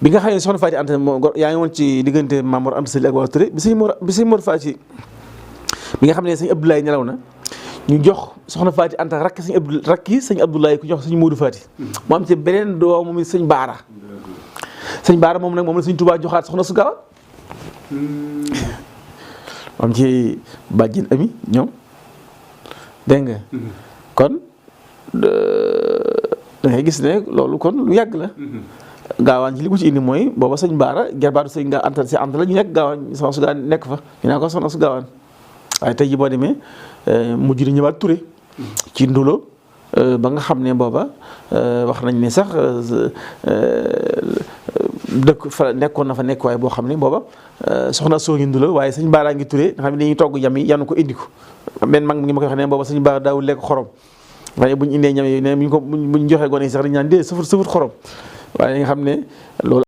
bi nga xam ne soxna Faati Anta moo yaa ngi woon ci diggante Maam Mor Anta Sali ak waa Touré bi sëñ Mor Faati bi nga xam ne sëñ Abdoulaye nelaw na ñu jox soxna Faati Anta rakki sëñ Abdoulaye ku jox sëñ Modou Faati mu am ci beneen doom moom sëñ Baara moom nag moom la sëñ Tuubaa joxaat soxna su Gaawaan am ci bàjjen ami ñoom dégg nga kon da ngay gis ne loolu kon lu yàgg la Gaawaan ci li ko ci indi mooy booba sëñ Baara gerbaatu sëñ nga Anta si Anta la ñu nekk Gaawaan soxna su Gaawaan nekk fa ñu naa ko soxna su Gaawaan waaye tey ji boo demee mujj di ñëwaat Touré ci ndulo ba nga xam ne booba wax nañ ne sax dëkk fa nekkoon na fa nekk waaye boo xam ne booba soxna soo ngi ndulo waaye sëñ Baara ngi Touré nga xam ne dañuy togg yam yi yanu ko indi ko benn mag mi ngi ma koy wax ne booba sëñ Baara daawul lekk xorom waaye bu ñu indee ñam yi ne buñ joxee gone yi sax dañu naan dee sëfut xorom waaye nga xam ne loolu